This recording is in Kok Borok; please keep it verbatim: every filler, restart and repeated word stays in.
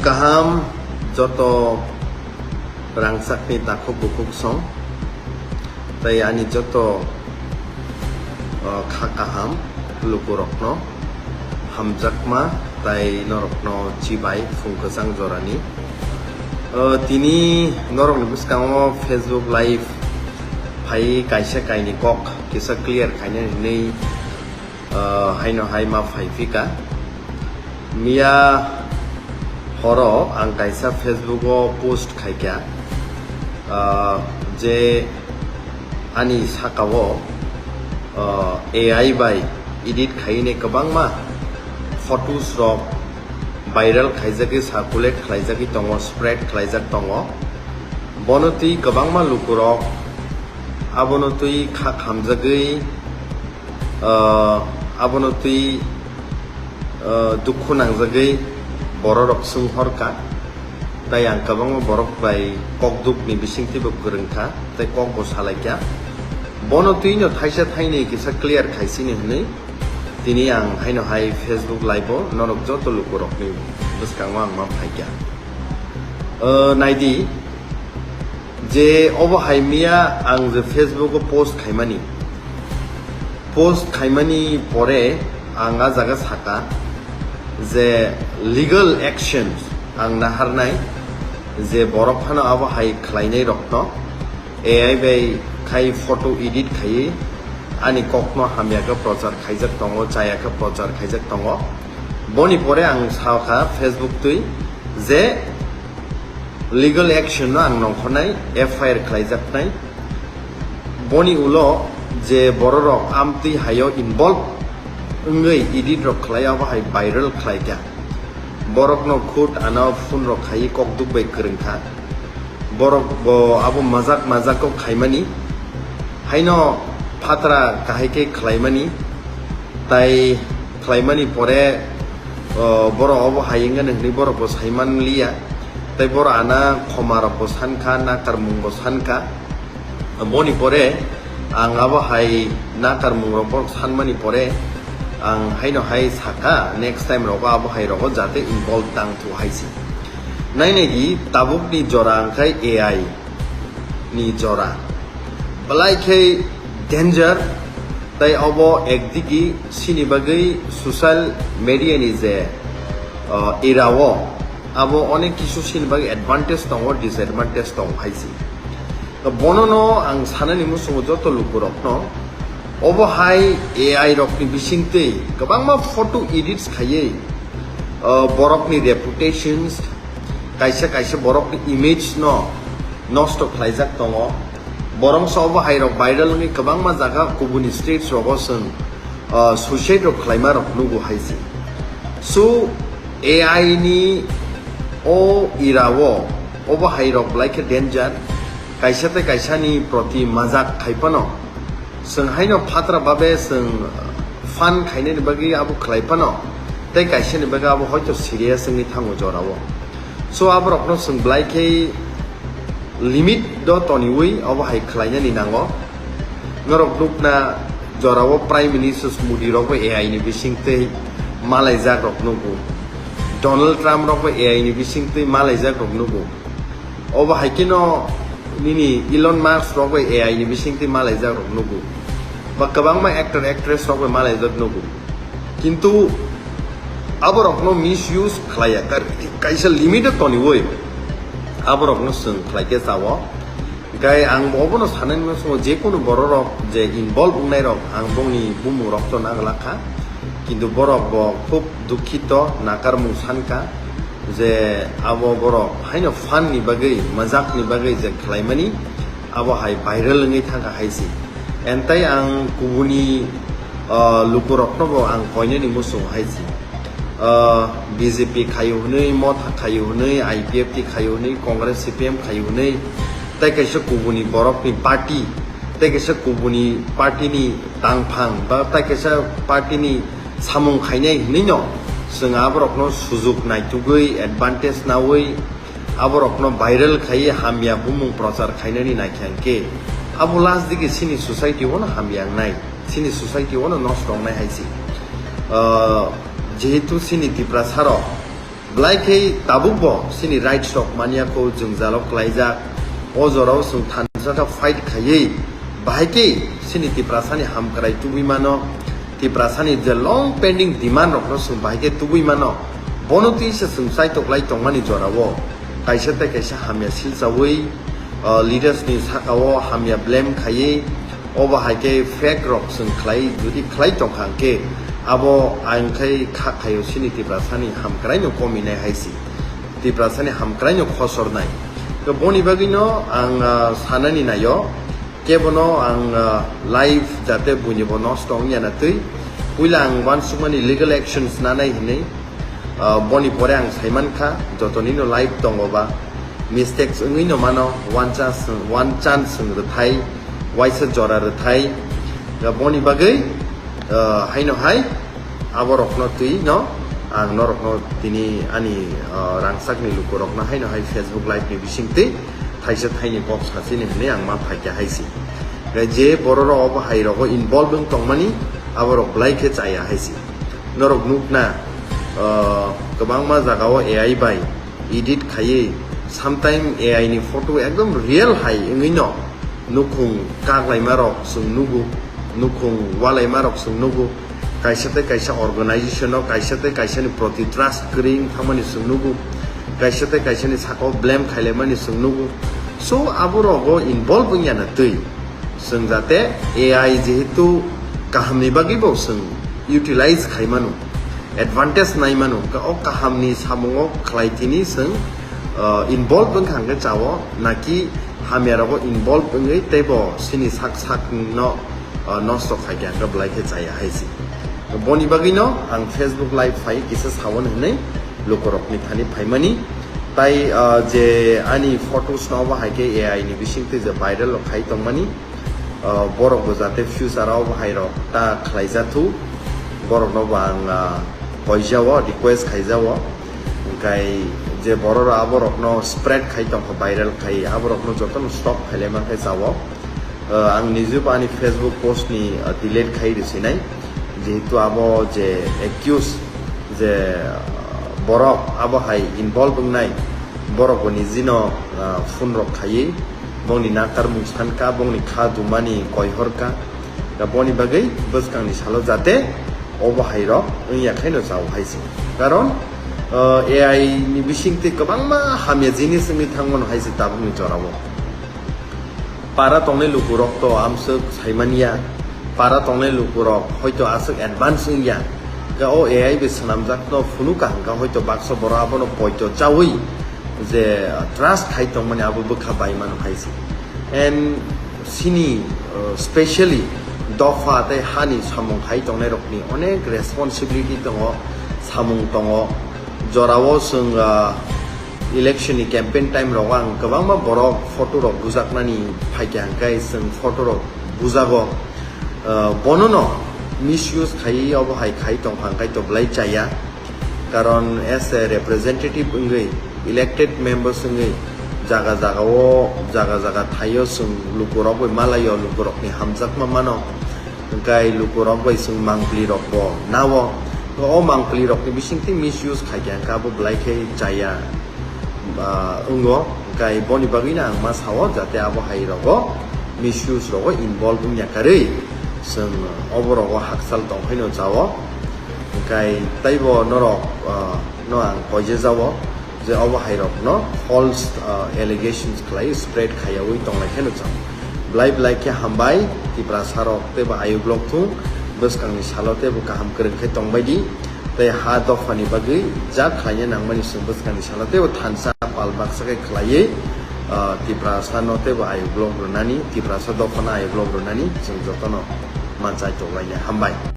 Kaham joto rangchakni takhuk bukhuk song, tei ani joto, uh, kha kaham lukurokno hamjakma tei norokno chibai phung kwchang jorani. Uh, tini norokni bwskango Facebook Live phai kaisa kaini kok kisa clear khainani hinwi, uh, haino hai ma phai phika. Miya horo ang kaisa Facebook o post khaikha, ah, je ani sakao, ah, A I bai edit khaine kwbangma photos rok viral khaijagwi, circulate khlaijagwi tongo, spread khlaijak tongo. Bono twi kwbangma lukurok abono twi kha khamjagwi, ah, abono twi, ah, dukhu nangjagwi bororok swnghorkha. Tai ang kwbangma borok bai kokdukni bisingtwibo kwrwngkha, tei kokbo salaikha. Bono twino thaisa thainwi kisa clear khaisini hwnwi tini ang haino hai Facebook Live o norok joto lukurokni bwskango ang ma phaikha. Ah, naidi, je obo hai miya ang je Facebook o post khaimani, post khaimani pore ang a jaga saka je legal actions ang naharnai, je borok phano abo hai khlainai rokno A I bai khai photo edit khaiwi ani kokno hamya khe prochar khaijak tongo, chaya khe prochar khaijak tongo. Boni pore ang sakha Facebook twi je legal action no ang nongkhornai, F I R khlaijaknai. Boni ulo je bororok amtwi haio involve wngwi edit rok khlai, abo hai viral khlaikha. Borokno khud ano phone rok khaiwi kokduk bai kwrwngkha. Borok bo abo majak majak kok khaimani. Haino phatra kahai khe khlaimani. Tai khlaimani pore, o, borok obo hai wngani hwnwi borok bo saiman liya. Tai borok ana khoma rok bo sankha, nakarmung bo sankha. Boni pore ang abo hai nakarmung rok borok sanmani pore ang haino hai saka, next time rogo abo hai rogo jate involve tang thu hai se. Nainai di tabukni jora wngkhai A I ni jora. Belai khe danger, tai obo ekdigi sini bagwi social media ni je, uh, era o, abo onek kisu sini bagwi advantage tongo, disadvantage tongo hai se. Bono no ang sanani muchungo joto lukurokno, obo hai A I rokni bisingtwi kwbangma photo edits khaiwi, uh, borokni reputations, kaisa kaisa borokni image no nosto khlaijak tongo. Borok se obo hai rok viral wngwi kwbangma jaga kubuni states rogo chwng, uh, suicide rok khlaima rok nugo hai se. So, A I ni o era o obo hai rok belai khe danger. Kaisa tei kaisa ni proti majak khai phano, chwng haino phatra babe chwng fun khainani bagwi abo khlai phano, tei kaisa ni bagwi abo hoito serious wngwi thango jora o. So, aborokno chwng belai khe limit do toniwi obo hai khlainani nango. Norok nukna jora o Prime Minister Modi rok bo A I ni bisingtwi malaijak rok nugo. Donald Trump rok bo A I ni bisingtwi malaijak rok nugo. Obo hai kheno nini Elon Musk rok bai A I ni bisingtwi malaijak rok nugo. Ba kwbangma actor actress rok bai malaijak nugo. Kintu aborokno misuse khlaiya, kar-, kaisa limit o toniwi aborokno chwng khlai khe chao. Hingkhai ang obono sanani muchungo je kunu bororok je involve wngnai rok ang bongni bumung rok to naglak kha. Kintu borok bo khub dukhito, nakarmung sankha je abo borok haino fun ni bagwi, majak ni bagwi je khlaimani abo hai viral wngwi thangkha hai se. Entai ang kubuni, ah, lukurokno bo ang koinani muchungo hai se. Ah, B J P khaio hwnwi, Motha khaio hwnwi, I P F T khaio hwnwi, Congress C P M khaio hwnwi, tei kaisa kubuni borokni party, tei kaisa kubuni party ni tangphang, ba tei kaisa party ni samung khainai hwnwi no chwng aborokno sujuk naitugwi, advantage nawi, aborokno viral khaiwi hamya bumung prochar khainani naikha hinkhe abo last digi chini society o no hamya wngnai, chini society o no nosto wngnai hai se. Ah, jehetu chini Tiprasa rok Belai khe tabukbo chini rights rok manya kho jwngjalo klaijak. O jorao chwng thansa kha fight khaiwi bahai khe chini Tiprasani hamkrai tubui mano. Tiprasani je long pending demand rokno chwng bahai khe tubui mano. Bono twi se chwng chaitok lai tongmani jorao kaisa tei kaisa hamya silchawi, uh, leaders ni sakao hamya blame khaiwi, obo hai khe fake rok chwng khlai, jodi khlai tongkha hwnkhe abo ang khai kha khaio chini Tiprasani hamkraino kominai hai si. Tiprasani hamkraino khosornai. To boni bagwino ang, ah, sanani naio, kebono ang, ah, life jate buinibo nosto wngya na twi. Puila ang uansukmani legal actions nanai hinwi, ah, boni pore ang saimankha, jotonino life tongo ba, mistakes wngwino mano, one chance, one chance wng rwthai, waisa jora rwthai. Da boni bagwi, ah, haino hai, aborokno twi no ang norokno tini ani, ah, rangchakni lukurokno haino hai Facebook live ni bisingtwi thaisa thaini kok sachini hwnwi ang ma phaikha hai si. Ga je bororok obo hai rogo involve wng tongmani aborok belai khe chaya hai si. Norok nukna, ah, kwbangma jagao A I bai edit khaiwi sometime A I ni photo ekdom real hai wngwi no nukhung kaklaima rok chwng nugo, nukhung walaima rok chwng nugo, kaisa tei kaisa organization o kaisa tei kaisa ni proti trust kwrwi wng thangmani chwng nugo, kaisa tei kaisa ni sakao blame khailaimani chwng nugo. So abo rogo involve wngya na twi chwng jate A I jehetu kahamni bagwi bo chwng utilize khaimano, advantage naimano, ka-, o kahamni samungo khlai tini chwng, uh, involve wngkha hwnkhe chao, naki hamya rogo involve wngwi teibo chini sak sak no, uh, nosto khaikha hwnkhe belai khe chaya hai si. Boni bagwino ang Facebook live phai kisa sawan hwnwi lukurokni thani phaimani. Tai, uh, je ani photos no obo hai khe A I ni bisingtwi je viral rok khai tongmani, uh, borok bo jate future o bahai rok ta khlai jathu, borok no bo ang, uh, koijao, request khaijao. Hwnkhe je borok rok aborok no spread khai tongkha, viral khai, aborok no joto no stop khailai mankhe chao. Uh, ang nijebo ani Facebook post ni, uh, delete khai rwsinai, jehetu abo je accuse je, uh, borok abo hai involve wngnai, borok bo nijino, uh, phone rok khaiwi bongni nakarmung sankha, bongni kha dumani koihorkha. Da boni bagwi bwskangni salo jate obo hai rok wngya khaino chao hai se. Karon, uh, A I ni bisingtwi kwbangma hamya jinis wngwi thangmano hai se tabukni jorao. Para tongnai lukurok to amswk saimanya, para tongnai lukurok hoito aswk advance wngya. Ga o A I bai swnamjakno phunukha hwnkha hoito baksa borok abono poito chawi je trust khai tongmani abo bwkha bai mano hai se. And sini, uh, specially dopha tei hani samung khai tongnai rokni onek responsibility tongo, samung tongo. Jorao chwng, uh, election ni campaign time rogo ang kwbangma borok photo rok bujaknani phaikha hwnkhe chwng photo rok bujago. Uh, bonono misuse khai obo hai khai tongkha hwnkhe to belai chaya. Karon as a representative wngwi, elected members wngwi jaga jagao, jaga jaga thaio chwng lukurok bai malaio, lukurokni hamjakma mano. Hwnkhe lukurok bai chwng mangpli rokbo nao. O mangpli rokni bisingtwi misuse khaikha hwnkhe abo belai khe chaya, ah, wngo. Hwnkhe boni bagwino ang ma sao jate abo hai rogo misuse rogo involve wngya karwi chwng obo rogo hakchal tongphaino chao. Hwnkhe teibo norok, ah, no ang koijejao je obo hai rokno false, ah, allegations khlai spread khaiyawi tonglai kheno chao. Belai belai khe hambai, Tiprasa rok teibo ayuk lok thung, bwskangni salo teibo kaham kwrwng khe tongbai di. Tei ha dophani bagwi jak khlaina nangmani chwng bwskangni salo teibo thansa pal baksa khe khlaiwi, ah, Tiprasa no teibo ayuk lok rwnani, Tiprasa dophano ayuk lok rwnani chwng jotono manchai tonglaina hambai.